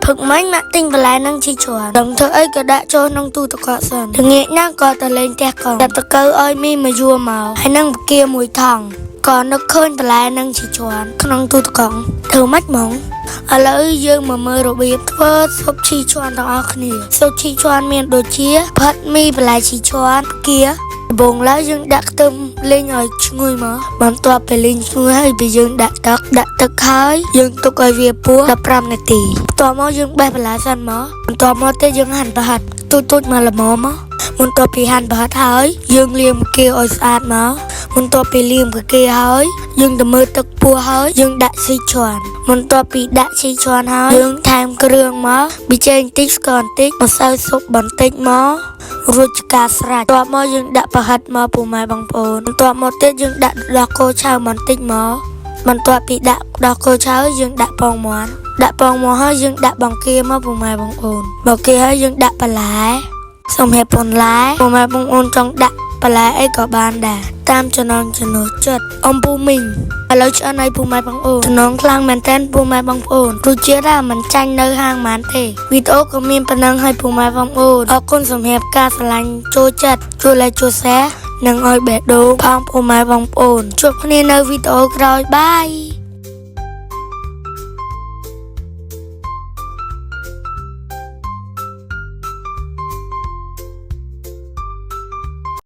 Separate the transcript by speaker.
Speaker 1: ព្រឹកមិញម៉ាក់ទិញបន្លែនឹងជីជាន់ដឹងធ្វើអីក៏ដាក់ចូលក្នុងទូទឹកកកសិនល្ងាចណាស់ក៏ទៅលេងផ្ទះកងតែតកៅឲ្យមីមកយួរមកហើយនឹងពគាមួយថងក៏នឹកឃើញបន្លែនឹងជីជាន់ក្នុងទូទឹកកកធ្វើម៉េចហ្មងឥឡូវយើងមកមើលរបៀបធ្វើស៊ុបជីជាន់ទាំងអស់គ្នាស៊ុបជីជាន់មានដូចជាផិតមីបន្លែជីជាន់ពគាដំបូងឡើយយើងដាក់ខ្ទឹមលីងឲ្យឈ្ងុយមកបន្ទាប់ពីលីងឈ្ងុយហើយពីយើងដាក់ទឹកដាក់ទឹកហើយយើងទុកឲ្យវាពុះ15នាទីបន្ទាប់មកយើងបេះបន្លែសិនមកបន្ទាប់មកទៀតយើងហាន់ប្រហិតទូចទូចមកល្មមមកបន្ទាប់ពីហាន់ប្រហិតហើយយើងលាងបង្គាឲ្យស្អាតមកបន្ទាប់ពីលាងបង្គាហើយយើងទៅមើលទឹកពុះហើយយើងដាក់ស៊ីឈួនបន្ទាប់ពីដាក់ស៊ីឈួនហើយយើងថែមគ្រឿងមកប៊ីចេងបន្តិចស្ករបន្តិចម្សៅស៊ុបបន្តិចមក រួចជាការស្រេចបន្ទាប់មកយើងដាក់ប្រហិតមកពុកម៉ែបងប្អូនបន្ទាប់មកទៀតយើងដាក់ដោះគោឆៅបន្តិចមកបន្ទាប់ពីដាក់ដោះគោឆៅយើងដាក់ពងមាន់ដាក់ពងមាន់ហើយយើងដាក់បង្គាមកពុកម៉ែបងប្អូនបង្គាហើយយើងដាក់បន្លែសម្រាប់បន្លែពុកម៉ែបងប្អូនចង់ដាក់បន្លែអីក៏បានដែរតាមចំណងចំណូលចិត្តអំពូមីងឥឡូវឆ្អិនឲ្យពុកម៉ែបងប្អូនចំណងខ្លាំងមែនតើពុកម៉ែបងប្អូនរសជាតិថាមិនចាញ់នៅហាងម៉ានទេវីដេអូក៏មានប៉ុណ្ណឹងឲ្យពុកម៉ែបងប្អូនអរគុណសម្រាប់ការស្រឡាញ់ចូលចិត្តជួយ like ជួយ share និងឲ្យបេះដូងផងពុកម៉ែបងប្អូនជួបគ្នានៅវីដេអូក្រោយ bye.